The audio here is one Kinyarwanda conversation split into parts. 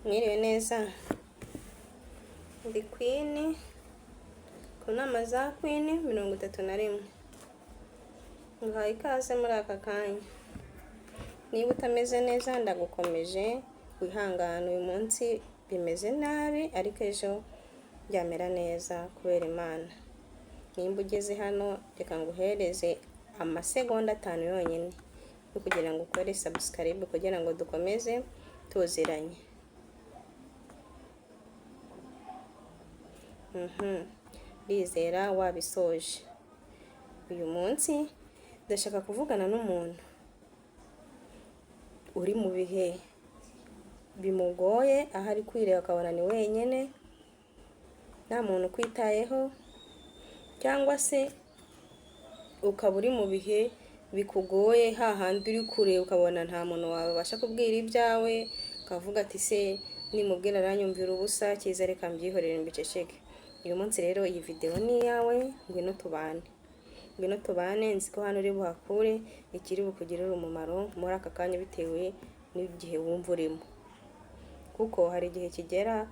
Mwiriwe neza, ndi Queen ku nama za Queen 31, nguhaye ikaze muri aka kanya. Niba utameze neza ndagukomeje wihangane, uyu munsi bimeze nabi ariko ejo byamera neza kubera Imana. Nimba ugeze hano reka nguhereze amasegonda 5 yonyine yo kugira ngo ukore subscribe kugira ngo dukomeze tuziranye. Ndizera wabisoje. Uyu munsi ndashaka kuvugana n'umuntu uri mu bihe bimugoye, aho ari kwireba akabona ni wenyine, nta muntu ukwitayeho, cyangwa se ukaba uri mu bihe bikugoye hahandi uri kureba ukabona nta muntu wabasha kubwira ibyawe, ukavuga ati se nimubwira aranyumvira ubusa, cyiza reka mbyihorere mbiceceke. Uyu munsi rero iyi video ni iyawe, ngwino tubane. Ngwino tubane, nzi ko hano uri buhakure ikiri bukugirire umumaro muri aka kanya bitewe n'igihe wumva urimo. Kuko hari igihe kigera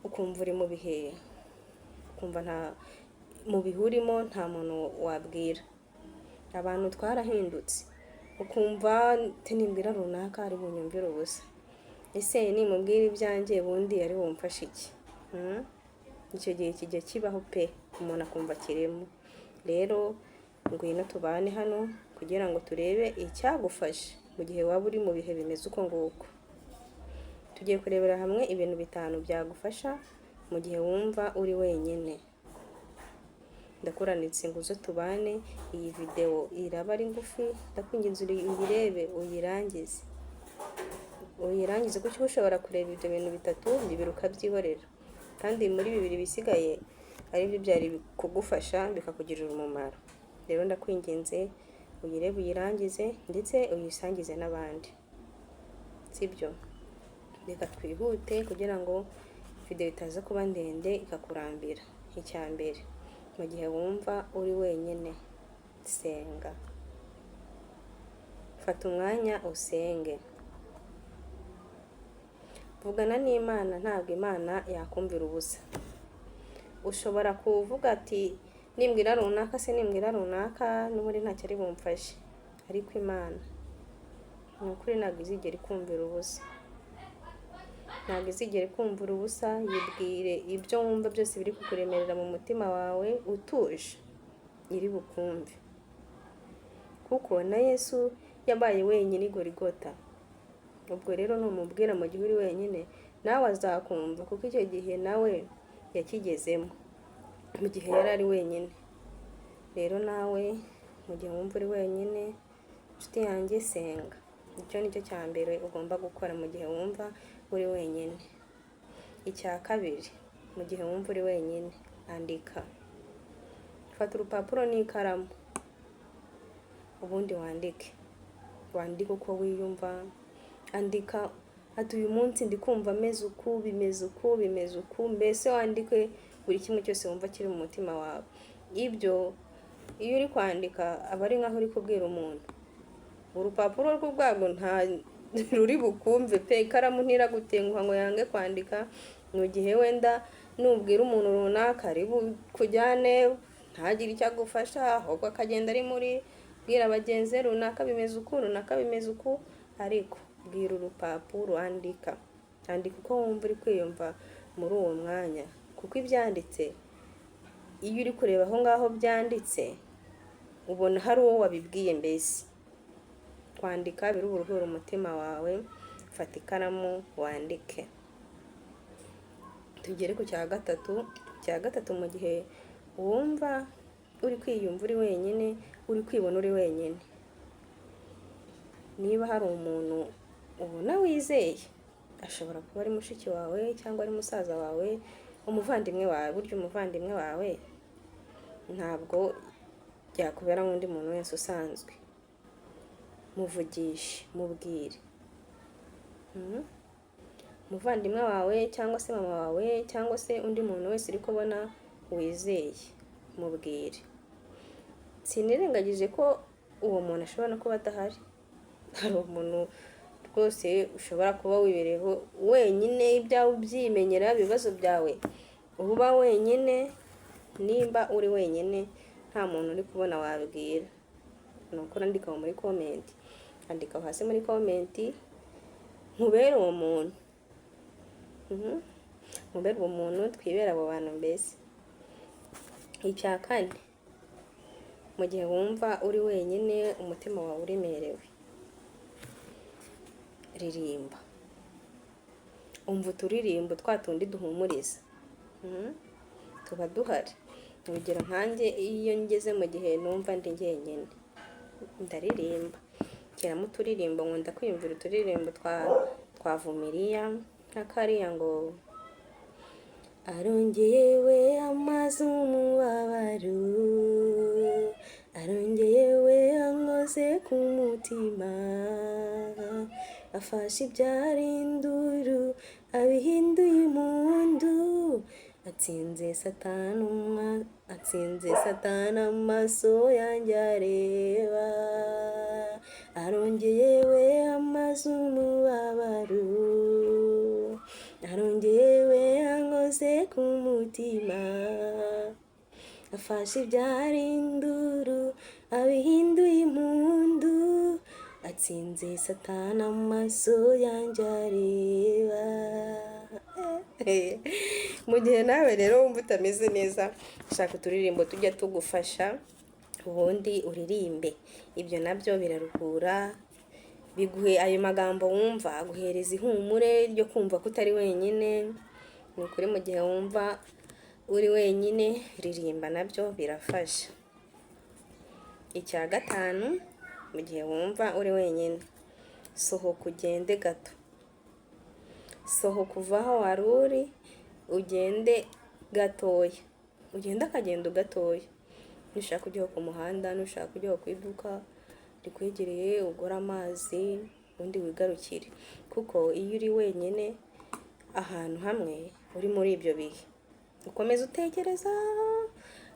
ukumva uri mu bihe, ukumva nta mu bihe urimo nta muntu wabwira. Abantu twarahindutse, ukumva nimbwira runaka ari bunyumvire ubusa. Ese nimubwira ibyanjye ubundi ari bumfashe iki? Icyo gihe kijya kibaho pe, umuntu akumva kirimo. Rero ngwino tubane hano kugira ngo turebe icyagufasha mu gihe waba uri mu bihe bimeze uko nguko. Tugiye kurebera hamwe ibintu 5 byagufasha mu gihe wumva uri wenyine. Ndakuranitse ngo uze tubane, iyi video iraba ari ngufi, ndakwinginze uyirebe uyirangize. Uyirangize kuko ushobora kureba ibyo bintu 3, 2 ukabyihorera. Kandi muri 2 bisigaye aribyo byari kugufasha bikakugirira umumaro. Rero ndakwinginze uyirebe uyirangize ndetse uyisangize n'abandi. Sibyo? Reka twihute kugira ngo video itaza kuba ndende ikakurambira. Icya mbere, mu gihe wumva uri wenyine, senga. Fata umwanya usenge. Vugana n'Imana, ntabwo Imana yakumvira ubusa. Ushobora kuvuga ati nimbwira runaka se nimbwira runaka n'ubundi ntacyo ari bumfashe. Ariko Imana ni ukuri ntabwo izigera ikumvira ubusa. Ntabwo izigera ikumvira ubusa, yibwire ibyo wumva byose biri kukuremerera mu mutima wawe utuje, iri bukumve. Kuko na Yesu yabaye wenyine i Gorigota. Ubwo rero numubwira mu gihe uri wenyine, nawe azakumva kuko icyo gihe nawe yakigezemo mu gihe yari ari wenyine. Rero nawe mu gihe wumva uri wenyine, inshuti yanjye senga. Icyo ni cyo cya mbere ugomba gukora mu gihe wumva uri wenyine. Icya kabiri, mu gihe wumva uri wenyine, andika. Fata urupapuro n'ikaramu, ubundi wandike. Wandike uko wiyumva, andika ati uyu munsi ndi kumva meze uku, bimeze uku, bimeze uku, mbese wandike buri kimwe cyose wumva kiri mu mutima wawe. Ibyo iyo uri kwandika aba ari nkaho uri kubwira umuntu. Urupapuro rwo ubwarwo nta ruri bukumve pe, ikaramu ntiragutenguha ngo yange kwandika. Mu gihe wenda nubwira umuntu runaka ari bukujyane ntagire icyo agufasha, ahubwo akagenda ari muri bwira bagenzi runaka bimeze uku, runaka bimeze uku, ariko bwira urupapuro, andika. Andika uko wumva uri kwiyumva muri uwo mwanya, kuko ibyanditse iyo uri kureba aho ngaho byanditse ubona hari uwo wabibwiye mbese. Kwandika biri buruhure umutima wawe, fata ikaramu wandike. Tugere ku cya gatatu. Icya gatatu, mu gihe wumva uri kwiyumva uri wenyine, uri kwibona uri wenyine, niba hari umuntu ubona wizeye, ashobora kuba ari mushiki wawe cyangwa ari musaza wawe, umuvandimwe wawe. Burya umuvandimwe wawe ntabwo byakubera nk'undi muntu wese usanzwe. Muvugishe, mubwire. Umuvandimwe wawe cyangwa se mama wawe cyangwa se undi muntu wese uri kubona wizeye, mubwire. Sinirengagije ko uwo muntu ashobora no kuba adahari. Hari umuntu rwose ushobora kuba wibereyeho wenyine, ibyawe ubyimenyera, ibibazo byawe uba wenyine. Nimba uri wenyine nta muntu uri kubona wabwira, ni uko andika muri comment, andika hasi muri comment, nkubere uwo muntu, nkubere uwo muntu, twibere abo bantu mbese. Icya kane, mu gihe wumva uri wenyine, umutima wawe uremerewe, ririmba, umva uturirimbo twa tundi duhumuriza, tuba duhari. Urugero nkanjye, iyo ngeze mu gihe numva ndi njyenyine, ndaririmba, nshyiramo uturirimbo, nkunda kwiyumvira uturirimbo twa Vumiriya, nka kariya ngo arongeye we amaze umubabaro, arongeye we ankoze ku mutima, afashe ibyari induru abihinduye impundu, atsinze Satani, atsinze Satani amaso yanjye areba, arongeye we amaze umubabaro, arongeye we ankoze ku mutima, afashe ibyari induru abihinduye impundu, atsinze Satani amaso yanjye areba. Mu gihe nawe rero wumva utameze neza, shaka uturirimbo tujya tugufasha, ubundi uririmbe. Ibyo nabyo biraruhura, biguhe ayo magambo wumva aguhereza ihumure ryo kumva ko utari wenyine. Ni ukuri, mu gihe wumva uri wenyine, ririmba, nabyo birafasha. Icya gatanu, mu gihe wumva uri wenyine, sohoka ugende gato, sohoka uva aho wari uri ugende gatoya, ugende akagendo gatoya. Nushaka ujye ku muhanda, nushaka ujye ku iduka rikwegereye ugure amazi, ubundi wigarukire. Kuko iyo uri wenyine ahantu hamwe uri muri ibyo bihe, ukomeza utekereza,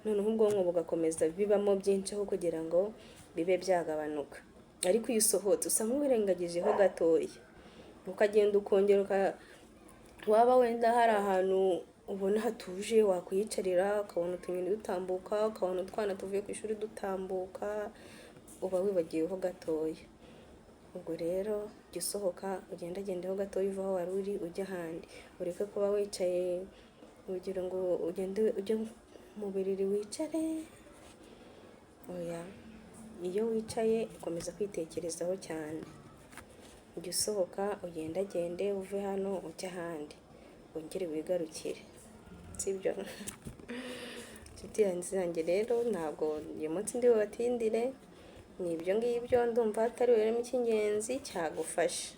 noneho ubwonko bugakomeza bibamo byinshi aho kugira ngo bibe byagabanuka. Ariko iyo usohotse usa nk'uwirengagijeho gatoya, ukagenda ukongera, waba wenda hari ahantu ubona hatuje wakwiyicarira, ukabona utunyoni dutambuka, ukabona utwana tuvuye ku ishuri dutambuka, uba wibagiweho gatoya. Ubwo rero jya usohoka ugendagendeho gatoya, uva aho wari uri ujya ahandi, ureke kuba wicaye. Urugero ngo ugende ujye mu buriri wicare, oya, iyo wicaye ukomeza kwitekerezaho cyane. Jya usohoka ugendagende, uve hano ujye ahandi, wongere wigarukire, sibyo? Inshuti zanjye rero, ntabwo uyu munsi ndi bubatindire, ni ibyo ngibyo ndumva hatari buberemo icy'ingenzi cyagufasha.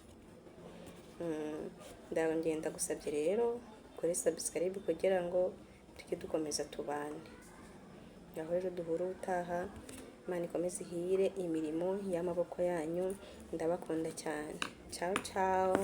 Ndongeye ndagusabye rero kuri subscribe kugira ngo tujye dukomeza tubane. Aho rero duhura ubutaha, Imana ikomeze ihire imirimo y'amaboko yanyu, ndabakunda cyane. Ciao ciao.